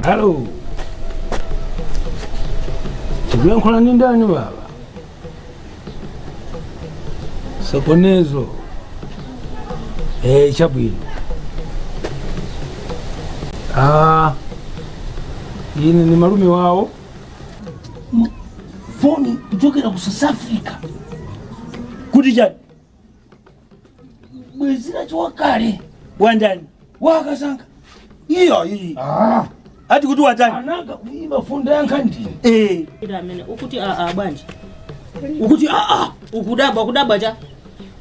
Halo, tikuyankhula ndi ndani baba? Sokonezo. Eh, chabwino. Ah, ine ni malume wawo. Foni kuchokera ku South Africa. Kuti chani? Bwenzi lache wakale. Wandani? Wakasanga. Iyo iyi. Ah, Ati kuti watani? ananga kuimba funda yankhandini. Eh. Amene ukuti a a bwanji Ukuti a a. Ukudabwa kudabwa cha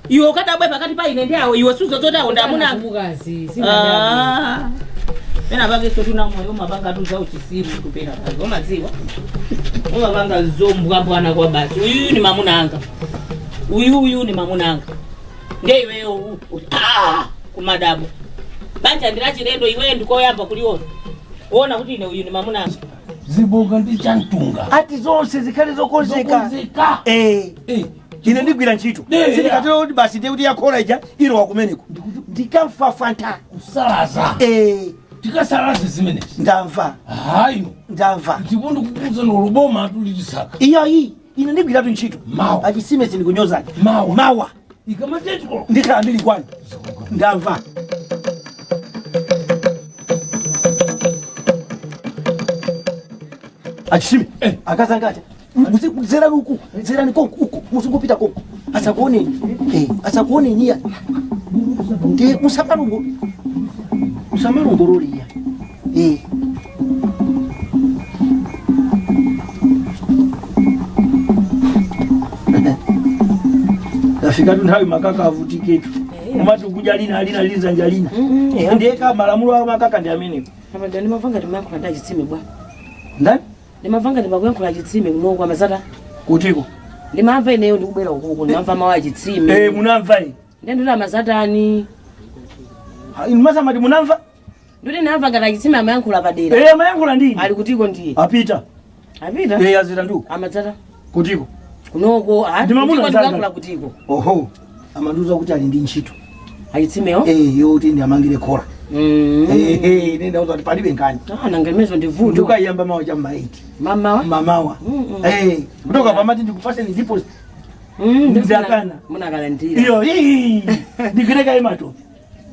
iwe ukadabwe pakati pa ine ndi awo iwe suzozoti awo ndamuna. Mukazi. Ah. Pena pake sotuna moyo umapanga tu za uchisiru tupena pake umadziwa umapanga zombwambwana kwa basi. Uyuyu ni mamuna anga, uyuyu ni mamuna anga, ndiye iweyo ah, kumadabo banja ndilachilendo iweyo ndikoyamba kuliona uona kuti ine uyu ni mamuna anga. Ziboga ndi chantunga. Ati zonse zikhale zokonzeka. Zokonzeka. Eh. Eh, Ine ndigwira ntchito. Eh, Sindikatero kuti basi ndiye kuti yakhola ija ilowa kumeneko. Ndikamfafanta. Kusalaza. Eh. Tikasalaze zimenezi. Ndamva. Hayi. Ndamva. Ndipo ndikukuza noloboma tulitisaka. Iyo iyi. Ine ndigwiratu ntchito. Mawa. Achisime sindikunyozani. Mawa. Mawa. Ikamatetiko. Ndikhala ndili kwanu. Ndamva. Achisime. Eh. Akazangacha. Zerani uku, zerani konko uku, musingopita konko. Asakuoneni. Eh, asakuoneni ya. Ndiye musamalungo. Musamalungololi ya. Eh. Tafika tu nthawi makaka avutiketu. Umati ukudya lina lina lizanja lina. Ndiye ka malamulo a makaka ndi amenewo. Apa ndani mavanga ndimayankhula ndi achitsime bwa? Ndani? Ndimavanga ndimakuyankhula achitsime kunoko amazata. Kutiko. Ndimamva ineyo ndikubwera ukuku ndimamva mawu achitsime. Eh, munamva iyi. Ndiye nditi amazatani. Ha, Inu masamati munamva? Nditi ndamva ngati achitsime amayankhula padera. Eh, amayankhula ndini. Ali kutiko ndiye. Apita. Apita. Eh, azita nduku. Amadzata. Kutiko. Kunoko ah Ndi mamuna kutiko mzanga. ndikuyankhula kutiko. Oho. Amandiuza kuti ali ndi ntchito. Achitsimewo? Eh, yoti ndi amangire khola. Eh, eh, ine ndauza kuti palibe nkhani. Ah, nanga limezo ndi vuto. Ndikayiyamba mawa cha mma 8. Mamawa? Mamawa. Eh, kutoka pamati ndikupaseni deposit. Ndakana. Munakalandira. Iyo, ii. Ndikireka imatope.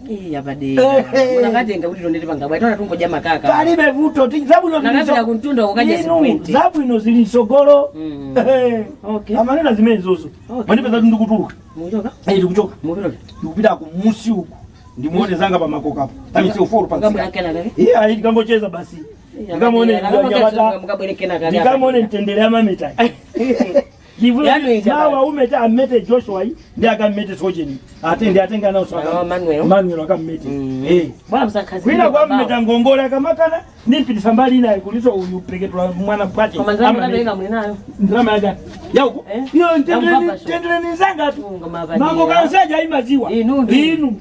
Iya padera. Eh, eh. Munakatenga kuti tondete pangabwa. Tona tungodya makaka. Palibe vuto, zabwino zili Nakapita kuntunda ukadya Inu, zikwente. zabwino zili msogolo. Eh. Okay. Amanena zimene zozo. Okay. Mandipeza kuti ndikutuluka. Muchoka? Eh, ndikuchoka. Mupita. Ndikupita kumusi uku. Ndimuone zanga pamakokapo. Pamiseu folo Mukabwera pansi. kena kake. Iye ayi ndikangocheza basi. Ndikamuone nyamata. Mukabwera kena kake. Ndikamuone mtendere amameta. Yanu ija Mawa umeta amete Joshua yi ndi akammete Sojeni. Ate ndi atenga nawo so. Ah, Manuel. Manuel akammete. Eh. Bwana msakhazi. Kwina kwammeta ngongole akamakana nimpitisa mbali inayi kuliso uyu peketula mwana pwate. Koma ndalama ndapereka muli nayo. Ndalama yaja. Yauko. Eh? Iyo Yamupapa sho. tendereni zanga tu. Unga mavadira. Mango kanseja imaziwa. Inu ndi. Inu.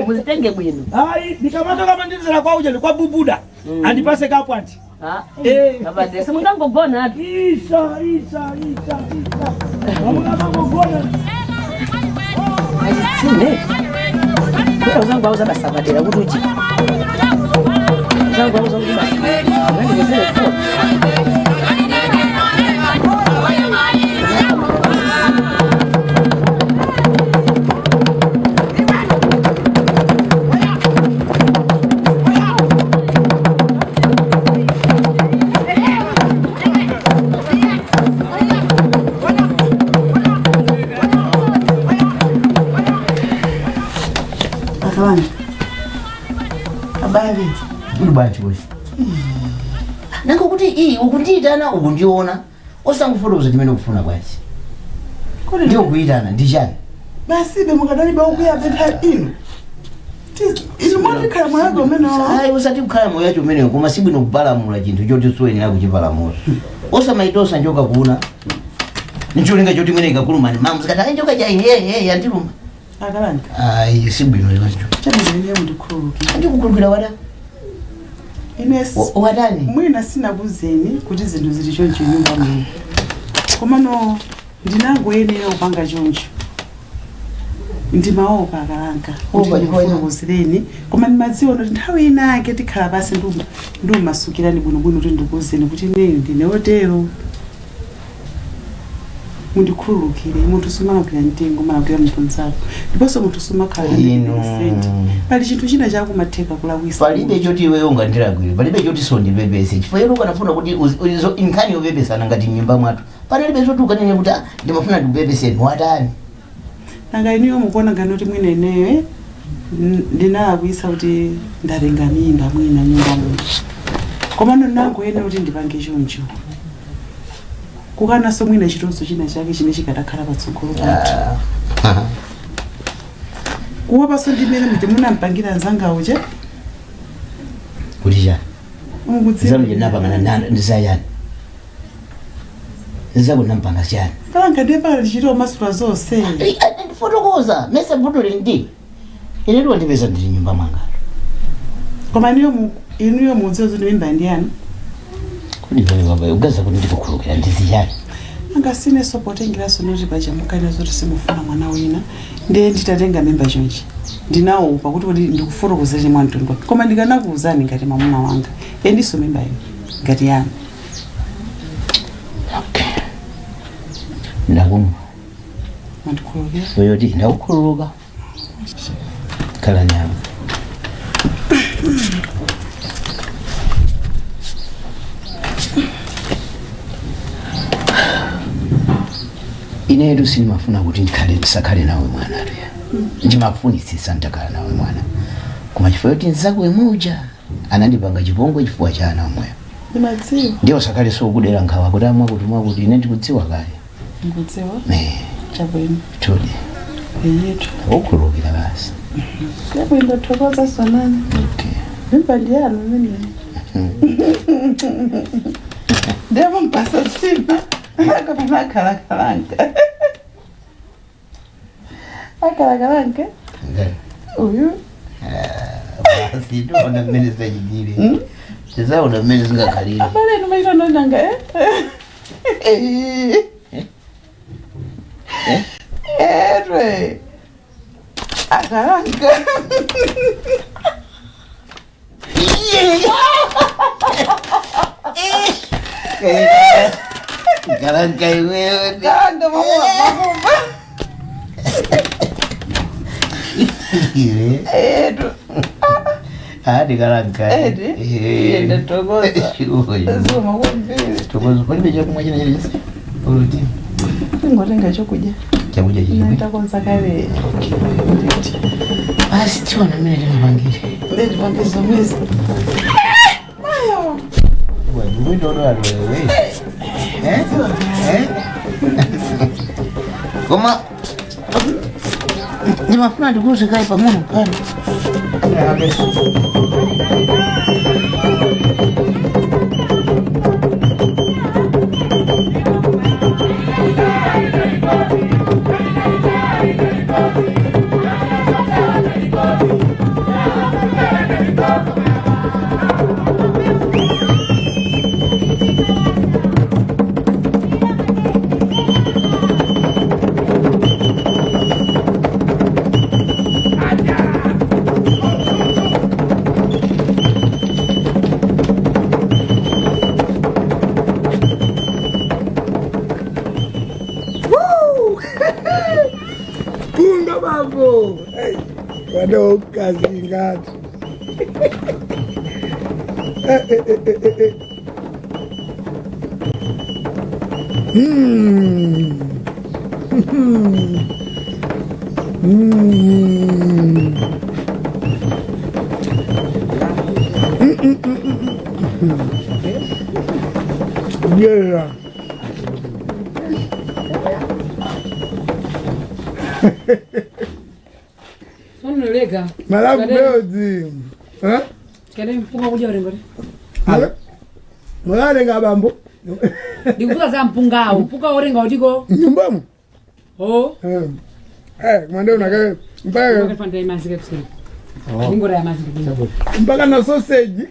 Muzitenge bwino. Ayi ndikamatoka mandizera kwa uja kwa bubuda. Andipase kapwanti. Ah. Eh. Abadde simungangogona ati. Isa isa isa isa. Amukakangogona. Achitsime. Bwera uzangu auza basa padera kuti uchi. Uzangu auza kuti basa. Ngandipezere khola. Akawanda. Abale. Uli bwanji we? Nanga kuti iyi ukundiyitana ukundiona osangofotokoza chimene ukufuna bwanji? Kodi Ndiyo kuyitana ndi chani? Basi be mukadali ba ukuyapempha inu. Inu mwatikhala moyo umenewo. Ayi, usati kukhala moyo wacho umenewo, koma sibwino kupalamula chinthu choti suyenera kuchipalamula. Osamaitosa njoka kuuna. Ncholinga choti mwene ikakulumani mamu zikati ayi njoka cha he he yandiluma. Akalanda. Ayi, sibwino iwacho. Chabwino ine mundikhululukire. Ndikukhululukira wada. Ine Watani? Mwina sinakuzeni kuti zinthu zili choncho nyumba muno. Komano ndinangoyenera kupanga choncho. Ndimaopa akalanka kuti Opa, chifukwa chani? ndikufotokozereni, koma ndimadziwa kuti nthawi inake tikhala pasi ndiumasukirani bwinobwino kuti ndikuwuzeni kuti ineyo ndine otero. Mundikhululukire, munthu sumalakwira mtengo, umalakwira munthu mnzako, ndiponso munthu sumakhala Inu. 100%. Pali chinthu china chakumatheka kulakwisa. Palibe choti iweyo ungandilakwire, palibe choti sondipepese, chifukwa iwe ukanafuna kuti nkhani yopepesana ngati mnyumba mwathu panalibe zoti ukanene kuti, "Ah, ndimafuna ndikupepeseni," watani? Nanga inuyo mukuona ngani kuti mwina ineyo ndinalakwisa kuti ndatenga mimba mwina nyumba muno? Komano nangoyenera kuti ndipange choncho kukanaso mwina chitonzo china chake chine chikadakhala patsogolo pathu, kuwapaso ndimene muti munampangira anzangawo che. Kuti chani? Mukudziwa. Zanu ndinapangana ndizayani? Nzako nampanga chani? Kalanga, ndiye pala tichita umasula zonse. Ndifotokoza mese vuto lili ndi ine, tiwandipeza ndili nyumba mwanga. Koma inuyo mudziwa zoti mimba ndi yanu. Kodi pale baba ugaza kuti ndikukhulukira ndizichani? Anga sineso potengeraso noti paja mukana zoti simufuna mwana wina, ndiye nditatenga mimba chonchi ndinaopa kuti ndikufotokozere mwamtundu, koma ndikanakuwuzani ngati mwamuna wanga, endiso mimba ino ngati yanu. Okay, ndakumva. Mandikhululukira? Oyoti ndakukhululuka, khala nyama. Inetu sindimafuna kuti ndikhale ndisakhale nawe mwana tuya, ndimafunitsitsa nditakhala nawe mwana, koma chifukwa choti nzako imuja anandipanga chipongwe chifukwa cha ana omweyo. Ndimadziwa. Ndiye usakhale sokudera nkhawa kuti amwakuti mwakuti, ine ndikudziwa kale. Ndikudziwa. Eh. Chabwino. Todi. Yetu. Ukhululukira basi. Chabwino, ndathokoza sonani. Okay. Mimba ndi yanu imeneyi, ndiye mumpasa dzina akapana akhalakalanka akhalakalanka. Ngani? Uyu. Basi, tiona mmene zitachitire, tizaona mmene zingakhalire. Abale enu maita nonanga, eh erwe akalanka. Kalanka iwewe. Kalanga mamuma mamuma. Iwe. Etu. Adi kalanka. Edi. Iye, ndathokoza. Zuma kwambiri. Thokoza. Palibe chakumwa china chilichonse uluti? Tingotenga chokudya. Chakudya chichikwi. Ndakonza kale. Basi, tiona mmene tingapangire. Ndipange zomwezi mayo. Wewe eh eh, koma ndimafuna ndikuuze kayi pang'ono pano. Punga bambo. Hey, wadoka zingati. Eh, eh, eh, eh, eh, eh. Yeah. Sonolega. Malabu belzi. Eh? Kene mpunga kuja urengo. Mulalenga bambo. Ndikufuza za mpungawo. Mpunga urenga utiko. Nyumbamo. Oh. Eh. Eh, mwande unakae mpaka Wakafanda imazike kuseri. Ngora ya mazike. Mpaka na sausage.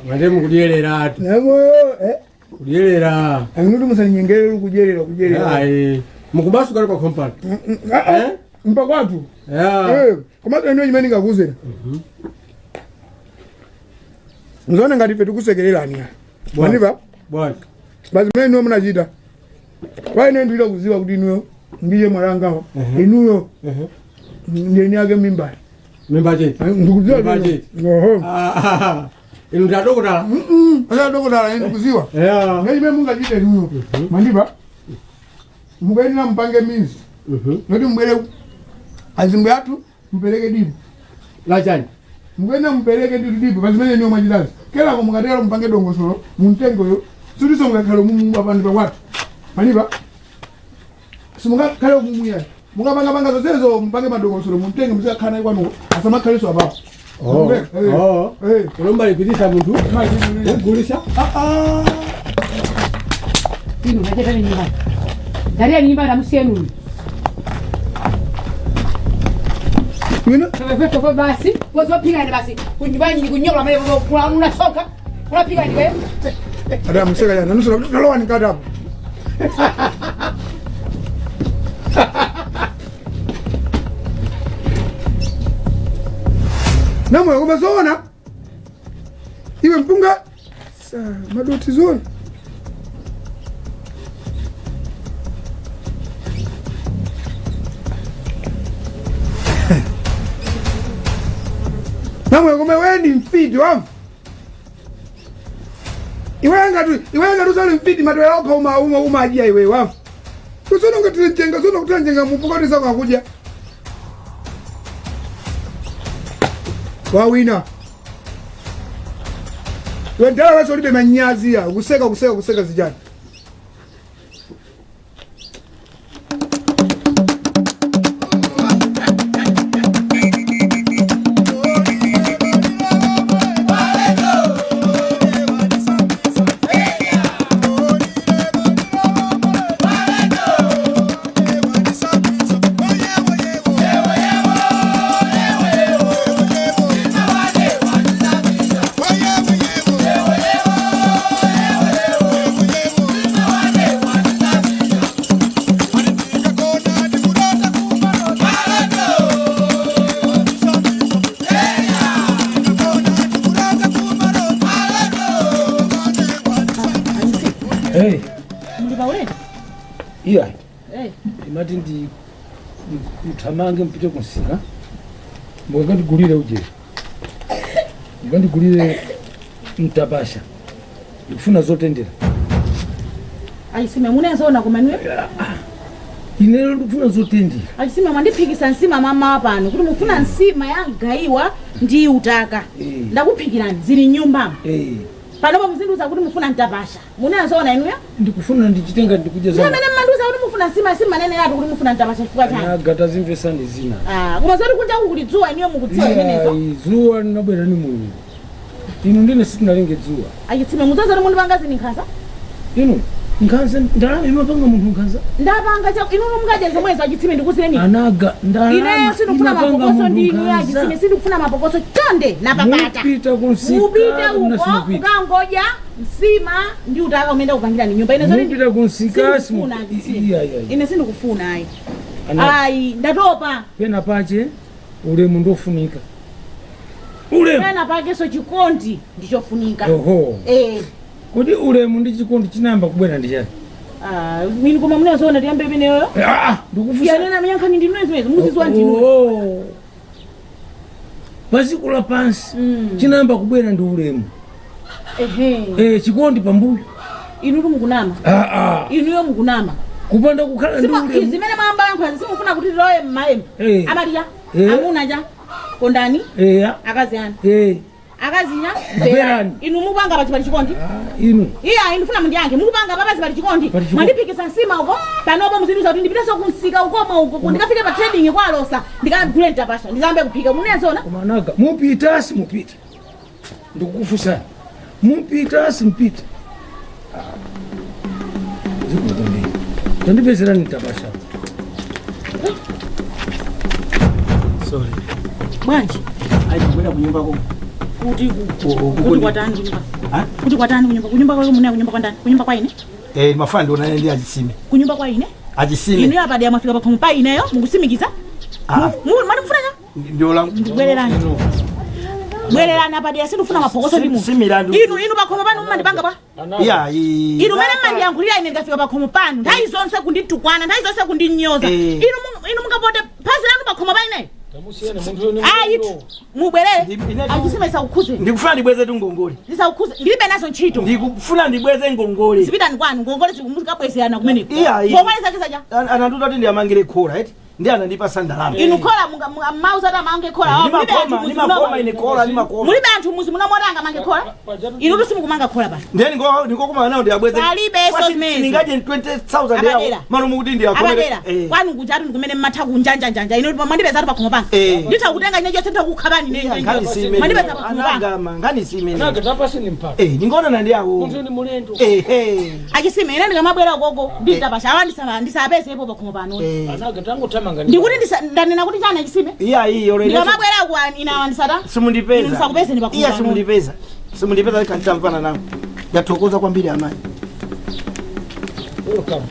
Mwande mukudyerera atu. Namoyo eh. Kudyerera. Anguti musanyengerere kudyerera kudyerera. Ayi. Mukubasuka kwa company. Ah, ah. Eh? Mpakwatu. Ya. Eh, komanso inuyo chimene ndingakuwuzeni. Musaone ngati ife tikusekererani ya. Mwandimva? Bwana. Basi mene inuyo munachita. Kwa ine ndilira kuziwa kuti inuyo ndiye mwalangawo. Inuyo ndiye yake mimba. Mimba chete. Ndikuziwa. Mimba chete. Oho. Ah, inu ndadokotala. Asa dokotala ine ndikuziwa. Ya. Ngachimene mungachite inuyo. Mwandimva? Mukuyenera mupange mizi. Noti mubwere azimbwe athu mupereke dipo. Lachani. Mukuyenera mupereke nditu dipo pazimene inuyo mwachitazi. Kelako mukatero mupange dongosolo mumtengoyo. Sutiso mukakhale mumu apandi pakwathu. Mwandimva? Simungakhale mumuya. Mukapangapanga zonsezo mupange madongosolo mumtenge muzikakhala naye kwanuko asamakhaleso apapo. Oh. Eh. Oh. Eh. Ulombalipirisa munthu. Ugulisa. Inu ngacheta nyumba. Ndariya nyumba ndamusiyeni. Wina? Topepeto basi, wozophika basi. Kunyumba nyinyi kunyola mele unasoka. Unapika ni wewe. Ada museka yana nusu nalowa nikati apo. Namwe koma zoona. Iwe mpunga sa madoti zoona. Namwe koma wewe ni mfiti wangu. Iwe ngati usali mfiti matwela okha uma uma umadya iwe wamva. Usona ungatire njenga, usona kutira njenga mupuka kuti sakakudya. Wawina. Iwe ndala wese ulibe manyazi ya, kuseka kuseka kuseka zijani. Hey, Muli paulendo? iya Eh. imati ndi mthamange mpite kunsika mukandigulire uje mukandigulire mtapasha ndikufuna zotendera. Achisime munezoona kumanuyo? Inelo ndikufuna zotendera. Achisime mwandiphikisa nsima mamawa pano kuti mufuna nsima ya gayiwa ndi utaka. Ndakuphikirani zili m'nyumbamo. Panopo muzindiuza kuti mufuna mtapasha. Munezoona inuyo? Ndikufuna ndichitenga ndikudya Ndiye amene mmandiuza kuti mufuna nsima simaneneratu kuti mufuna mtapasha chifukwa chani? Agata zimvesani zina. Ah, koma zoti kunja kuli dzuwa inuyo mukudziwa zimenezo. Iya, dzuwa linabwera ni Mulungu. Inu ndine sitinalinge dzuwa. Achitsime mudzaza kuti mundipanga zini nkhanza? Inu nkhanza ndalama imapanga munthu nkhanza. Ndapanga cha inu mungadya zomwezo achitsime ndikuzeni. Anaga ndalama Ineyo sindikufuna imapanga mapokoso munthu ndi inuyo nkhanza. achitsime sindikufuna mapokoso chonde napapata. Mupita kunsika, Mupite uko nasimupita. ukangodya nsima ndi utaka umene ndakupangirani nyumba. Ine zoti Mupita kunsika sindikufuna achitsime. iya iya. Ine sindikufuna ayi. Anaga. Ayi ndatopa. Pena pache ulemu ndofunika. Ulemu. Pena pakenso chikondi ndichofunika. Oho. Eh. Kodi ulemu ndi chikondi chinayamba kubwera ndi chani? Ah, inu koma munezoona tiyambe imeneyoyo? Ah, ndikufunsa. Yanena miyankhani ndinuyo zimenezo muzidziwa ndinuyo. Oh. Padziko lapansi chinayamba kubwera ndi ulemu. Ehe. Eh, chikondi pambuyo. Inutu mukunama. Ah ah. Inuyo mukunama. Kupanda kukhala ndi ulemu. Zimene mwayamba lankhula simufuna kuti tilowe m'malemba. Eh. Amatiya. Eh. Amuna cha. Kondani. Eh. Akazi anu. Eh. Akazinya. Mverani. Inu mupanga pachi pali chikondi. Inu. Iya inu funa mundiyankhe mukupanga papazi pali chikondi. Pali chikondi. Mwandiphikisa nsima uko. Panopo muzindiuza kuti ndipitenso kunsika ukomwe uko. Ndikafike pa trading kwa alosa. Ndikagule mtapasha. Ndizambe kuphika. Munezona? Koma anaga mupita simupita. Ndikukufunsani. Mupita simpita. Zikutambira. Tandipezerani mtapasha. Sorry. Bwanji. Ayi kubwera kunyumba ko. Kuti kuti kwatani kunyumba. Kuti kwatani kunyumba. Kunyumba kwako mune kunyumba kwa ndani. Kunyumba kwa ine. Eh, mafana ndionana ndi achisime. Kunyumba kwa ine. Achisime. Inu apa dia mwafika pakhomo pa ineyo mukusimikiza. Mwati mufuna cha? Bwererani. Bwererani apadera, sindifuna maphokoso ndi munthu. Si milandu. Inu pakhomo panu mumandipanga bwa? Iyayi. Inu mene mmandiyankhulira ine ndikafika pakhomo panu, nthawi zonse kunditukwana, nthawi zonse kundinyoza. Inu mungapote phazi lanu pakhomo pa ineyo? Ayi, mubwerere. Achisime, isakukhuze. Ndikufuna ndibweze tu ngongole. Isakukhuze, ndilibe nazo ntchito. Ndikufuna ndibweze ngongole. Zipitani kwanu, ngongole muzikabwezerana kumeneko. Iyayi. Ngongole zake zaja? Anandiuza kuti ndiyamangire khola eti, ndi anandipasa ndalama. Inu khola mauza ati amange khola awo, mulibe anthu Ndimakoma, muzi ndimakoma muno. ine khola ndimakoma. Mulibe anthu muzi muno moti angamange khola? Inu tusimukumanga khola pano. Ndiye ndikokumana nawo ndiyabweze. Palibe so zimenezo. Ndingaje 20,000 yawo Apadera. mano mukuti ndiyakomere. Apadera, kwanu kuja ati ndikumene mmatha kunjanjanjanja. Inu mwandipeza ati pakhomo panga, nditha kutenga ine chonse, nditha kukhabani ine. Nkhani si imene. Mwandipeza pakhomo panga. Anagama, nkhani si imene. Anage, tapaseni mpata. Eh, ndingoonana ndi awo. Munthu ni mulendo. Eh, eh. Achisime, ine ndikamabwera ukoko nditapasha awa ndisapezepo pakhomo pano. Anage, tangothamanga. Ndikuti ndanena kuti chani, achisime? Iyayi, yolo ine Ndikamabwera ku inawa ndisata. Inu simundipeza. ndisakupezeni pakhomo Iya, pano. simundipeza. Simundipeza, kanditamvana nawo. Ndathokoza kwambiri amayi. Welcome.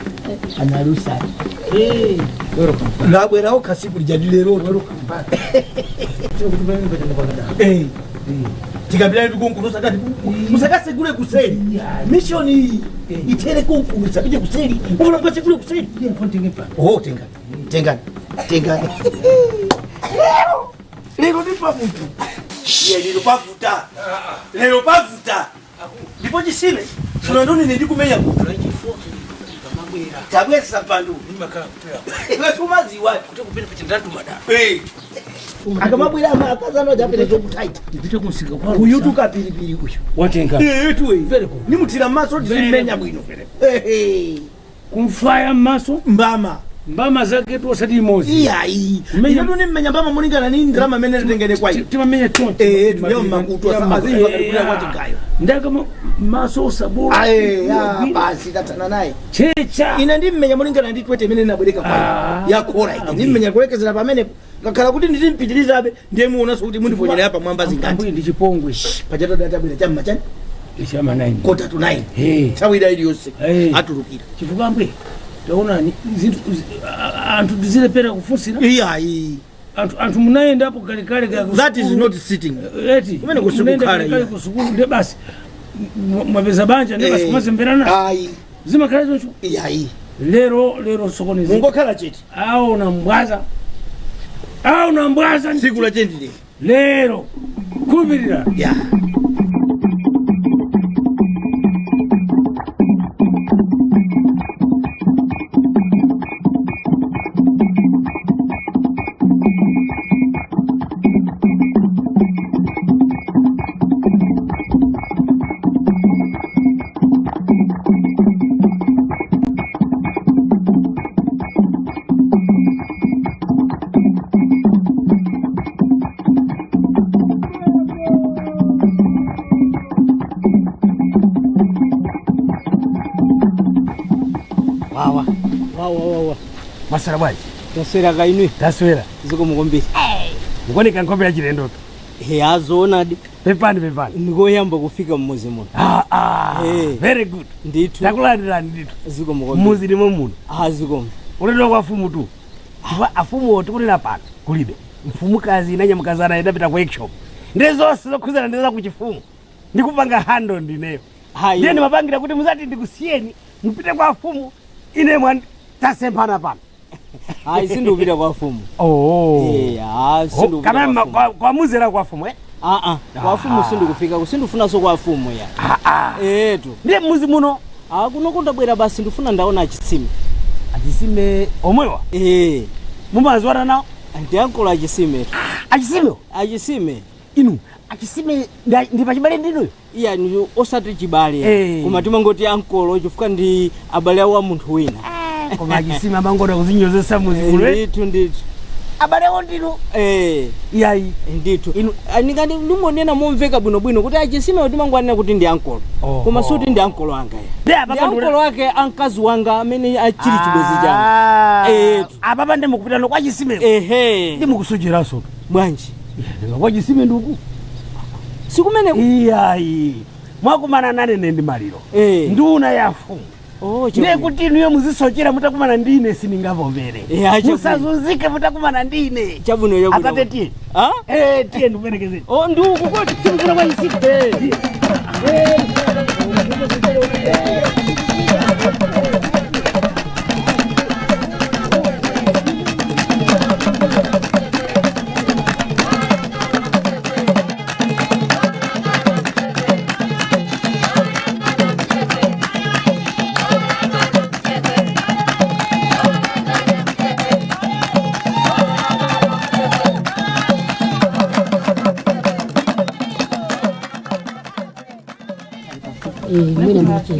Analusa. Eh, welcome. Labwerawo kasiku lijadi lero. Eh. Tikapita tukunkulu sakati musakasegule kuseri. Mission iyi itere kunkulu, isapite kuseri. Ufuna kusekule kuseri. Oh, tenga. Tenga. Tenga. Lero. Lero ndipa munthu. Iye, lero pavuta. Lero pavuta. Ndipo chisime. Tunandoni ndikumenya munthu. Tabweza pandu. Iwe sumaziwa. Akamabwera akazano ajapita chokutaita. Ndipite kumsika kwa Uyu tukapilipili uyu. Watenga. Tuwe. Very good. Nimutira m'maso, tizimmenya bwino. Ehe. Kumfaya m'maso. Mbama. Mbama zake tu, osati imodzi. Iyayi. Mmenya- Ine tunimmenya mbama mulingana ni ndalama imene titengene kwa ine. Timamenya choncho. Eh, tuya mmakutu aziwa kalipira kwa chigayo. Ndaka maso osabula. Aye, ya basi, tatsana naye. Checha. Ine ndimmenya mulingana ndi 20 imene ndinabwereka kwa Ah. ine. Yakhola ine. Ndimmenya kulekezera pamenepo. Ngakhala kuti ndizimpitirizabe, ndiye muonanso kuti mundiponyera apa mwamba zingati. Ambuye, ndi chipongwe. Pachata databwera chamma chani? Chama 9. 8:45. Eh. Nthawi ida iliyonse. Eh. Atulukira. Chifukwa ambuye, taonani zinthu anthu tizilepera kufunsira. Iyayi. Anthu munayendapo kalekale ka ku That is sukulu. not sitting. Eti. Kumene kusiku Munaenda khala kalekale iya. ku sukulu, ndiye basi mwapeza banja, ndiye basi kumazemberana. Ayi. Zimakhala choncho. Iyayi. Lero lero sokonezi. Mungokhala chete. Aona mbwaza, aona mbwaza. Tsiku la chendile. Lero khulupirira. Ya. Wawa. Wawa wawa. Maswera bwanji? Taswera kainwe. Taswera. Zikomo kwambiri. Mukuoneka nkhope ya chilendoto. He, azoonadi. Pepani, pepani. Ndikoyamba kufika mmuzi muno. Ah, ah, Eh. very good. Ndithu. Takulandirani ndithu. Zikomo kwambiri. Mmuzi limo muno. Ah, zikomo. Ulendo kwa afumu tu, chifukwa afumuwo tikunena pano kulibe. Mfumukazi inanyamukazana idapita ku workshop, ndi zonse zokhuzana ndi zakuchifumu ndikupanga handle ndineyo. Hayi. Ndiye ndimapangira kuti muzati ndikusiyeni mupite kwa afumu, ine mwa tasemphana pano. Hayi, sindikupita kwa afumu. Oh. Eh, ah, sindikupita Kamene kwa afumu. kwamuzera kwa afumu, eh? Ah ah, kwa afumu sindikufika, sindifunanso kwa afumu ya. Ah, ah. Etu. Ndiye mmuzi muno? Ah, kuno kundabwera basi ndifuna ndaona achisime. Achisime omwewa? Eh. Mumaziwana nawo? Ndiyankolo achisime. Achisime? Achisime. Inu achisime ndi pachibale ndinuyo? Iya, ni osati chibale. Eh. Koma timangoti ankolo chifukwa ndi abale awo a munthu wina. Koma achisime amangoda kuzinyozesa muzi muno, eh? Ndithu ndithu. Abalewo ndinu? Eh. Iyayi. Ndithu. Ndingati ndingonena momveka bwinobwino kuti achisime timangwanena kuti ndi ankolo. Oho. Koma suti ndi ankolo anga ya. Ndi apa Ndi ankolo ake amkazi wanga amene achili chibwenzi changa. Ah. Etu. Apapa ndi mukupitano kwa chisime? Ehe. Ndi mukusujeranso. Bwanji? Kwa chisime nduku. Sikumene. Iyayi. Mwakumana nane ndi maliro. Eh. Nduna ya mfumu. Ndiye kuti inuyo muzisochera mutakumana ndine sindingavomere. Musazunzike mutakumana ndine. Chabwino, chabwino. Atate tiye. Ah? Eh, tiye ndikuperekezeni. Oh, nduku kodi. Simukuna kwa isiku.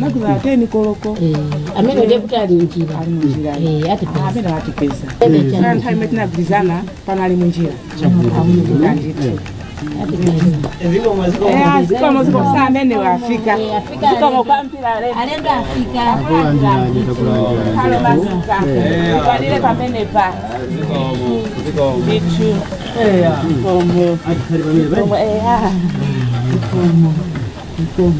Nakula 10 koloko. Amene ndiye kuti ali njira. Ali munjira. Eh, atipeza. Amene atipeza. Ebe Nthawi imene tinagwirizana panali munjira. Amuvuta ndithu. Eh, zikomo zikomo sa amene wafika. Zikomo kwambiri alendo. Alendo afika. Halo masuka. Ikwanire pamenepa. Ndithu. Zikomo. Zikomo eya. Zikomo. Zikomo.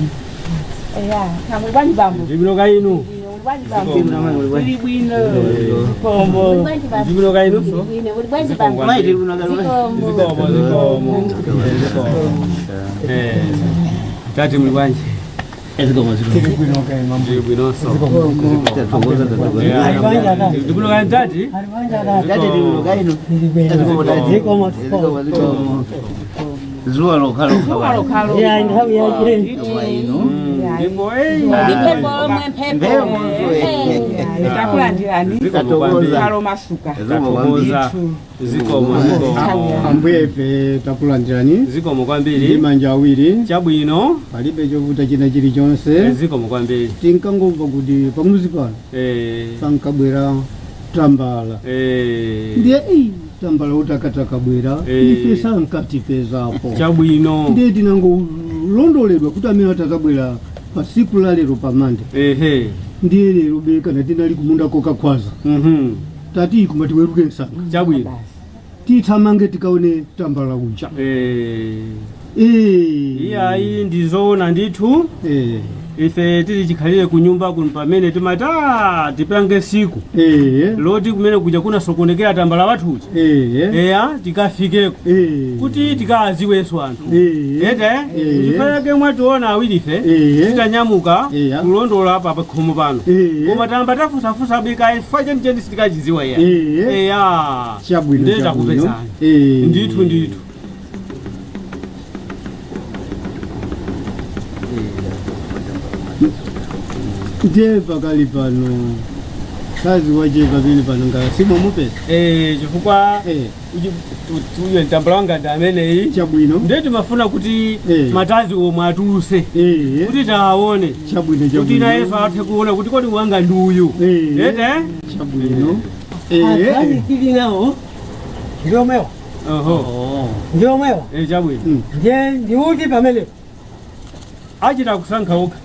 Eya, kamwe bwanji bambo. Ndibwino ka inu. Bwanji bambo. Tili bwino. Zikomo. Ndibwino ka inu. Uli bwanji bambo. Zikomo, zikomo. Zikomo. Eh. Tati muli bwanji? Zikomo, zikomo. Ndili bwinonso. Ndibwino ka inu tati? Tati ndibwino ka inu. Zikomo tati. Zikomo, zikomo. Zuwa lokha lokha. Zuwa lokha lokha. Ya nthawi ya inu. Ndipo eh. Mphepo omwe mphepo. Takulandirani. Tatokoza. Halo masuka. Tatokoza. Zikomo, zikomo. Ambuye ife takulandirani. Zikomo kwambiri. Ndi manja awiri. Chabwino. Palibe chovuta china chilichonse. Zikomo kwambiri. Tinkangomva kuti pamuzi pano Eh. pankabwera tambala. Eh. Ndiye ei tambala utakatakabwera Eh. ife sankatipezapo. Chabwino. Ndiye tinangolondoledwa kuti amene atazabwera pa siku la lero pamande. Ehe. Ndiye lero bekana tinali kumunda kokakhwaza. Mhm. Tati kuma tiweruke msanga. Chabwino. Tithamange tikaone tambala uja. Eh. Eh. Iyayi ndizoona ndithu. Eh. Ife tili chikhalire ku nyumba kuno pamene timati "Ah, tipange siku Eh. loti kumene kuja kunasokonekera tambala wathuja Eh. eya tikafikeko Eh. kuti tikaziwenso anthu Eh. ete Eh. chifukwa chake mwationa awirife Eh. titanyamuka Eya. kulondola pa pakhomo pano Eh. koma tamba tafusafusa bika chifukwa chenicheni sitikachiziwa iya Eh. eya Chabwino. ndiye chabwino. takupezani Eh. ndithu ndithu. Ndiye pakali pano kazi wache pamene pano nga simomupeza. Eh, chifukwa Eh. uyo mtambala wanga ndi ameneyi Chabwino. ndiye timafuna kuti Eh. matazi omwe atuluse Eh. kuti taone Chabwino kuti chabwino. nayenso athe kuona kuti kodi wanga ndi uyu Eh. ete Chabwino. Eh. Tili nawo ndiomwewa. Oho. Ndiomwewa. Eh, chabwino. Ndiye ndiuti pamenepo. Achita kusankha okha.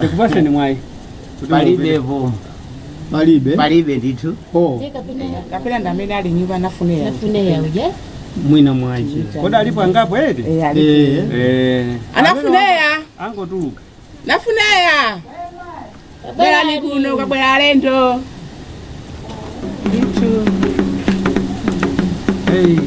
Tikupaseni mwayi. Kuti Palibepo. Palibe. Palibe ndithu. Oh. Kapena ndi amene ali nyumba nafuneya. Nafuneya uja. Mwina mwache. Kodi alipo angapo ete? Eh, alipo. Eh. Eh. Anafuneya. Angotuluka. Nafuneya. Bwerani kuno kabwera alendo. Ndithu. Hey.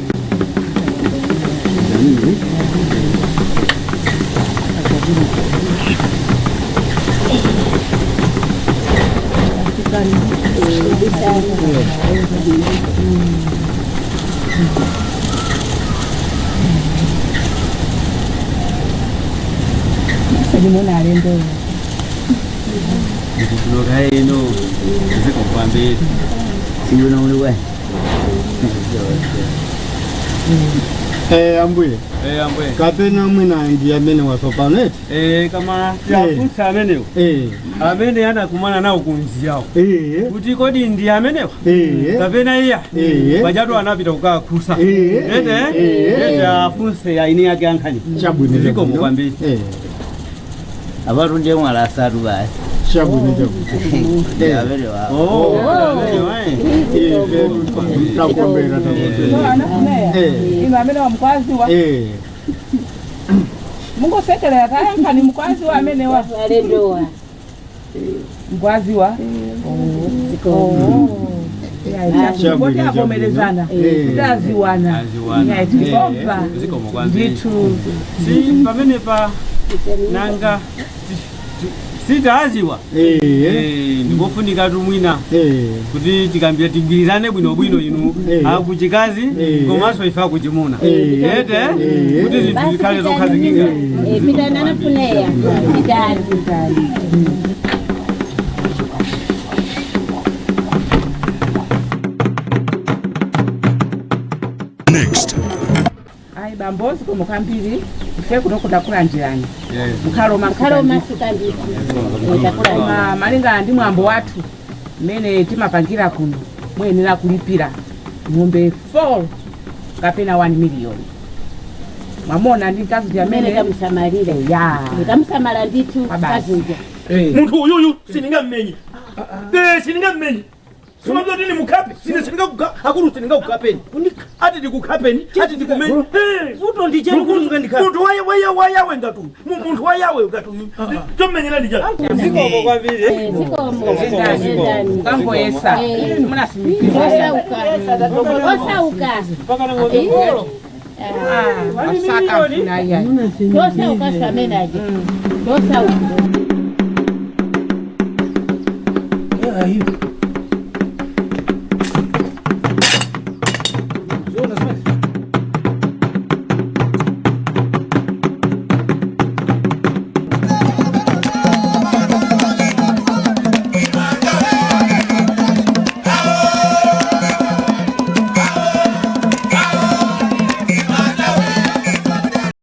Ndimona alendo. Ndikuloka ino. Zikomo kwambiri. Sibwino muli bwanji. Eh, ambuye. Eh, ambuye. Kapena mwina ndi amene wasopano eti. Eh, kama tiafunsa amenewo. Eh. Amene anakumana nawo kunzi yawo. Eh. Kuti kodi ndi amenewa? Eh. Kapena iya? Eh. Pajatu anapita kukakhusa. Eh. Ete? Eh. Ete afunse aini yake ankhani. Chabwino. Zikomo chabwino. kwambiri. Eh. Apatu ndiye mwala asatu basi. Chabwino chabwino. Ndi amene wa. Oh, amenewa, eh. Ife takombera takombera. Anafuneya. Eh. Ino amene wamkwaziwa. Eh. Mungosekelera tayankhani mukwaziwa amenewa. Alendowa. Mukwaziwa. Kuti avomerezana kuti aziwana. Aziwana. Tilikomba. Zikomo kwambiri. Ndithu. Si pamenepa nanga sitaaziwa ndikofunika tumwina kuti tikambira tigwirizane bwinobwino inu akuchikazi komanso ife akuchimuna ete kuti zinthu zikhale zokhazikika. Pitani anafuneya. Pitani. Next. Ayi bambo, zikomo kwambiri, ife kuno kudakulandirani. Mukhalo. Mukhalo masuka ndithu. Koma malingana ndi mwambo wathu mmene timapangira kuno, muyenera kulipira ng'ombe 4 kapena 1 million. Mwamona ndi mkazi ndi Amene amene kamusamalira. Ya. Kamusamala ndithu kazuja. Munthu uyuyu siningammenye. Siningammenye. Simazoti ni mukhape, sine sindingakuka akulu, sindingakukapeni, ati ndikukhapeni, ati ndikumenye. Vuto ndi cheni kuti mukandikhape? Munthu wayawe ngati uyu, munthu wayawe ngati uyu, chommenyera ndi chani? Zikomo kwambiri. Zikomo. Mukangoyesa munasimikira. Osauka. Osauka. Mpaka na ng'ombe four. Asaka mfuna iyayi. Tosauka samenaje. Tosauka.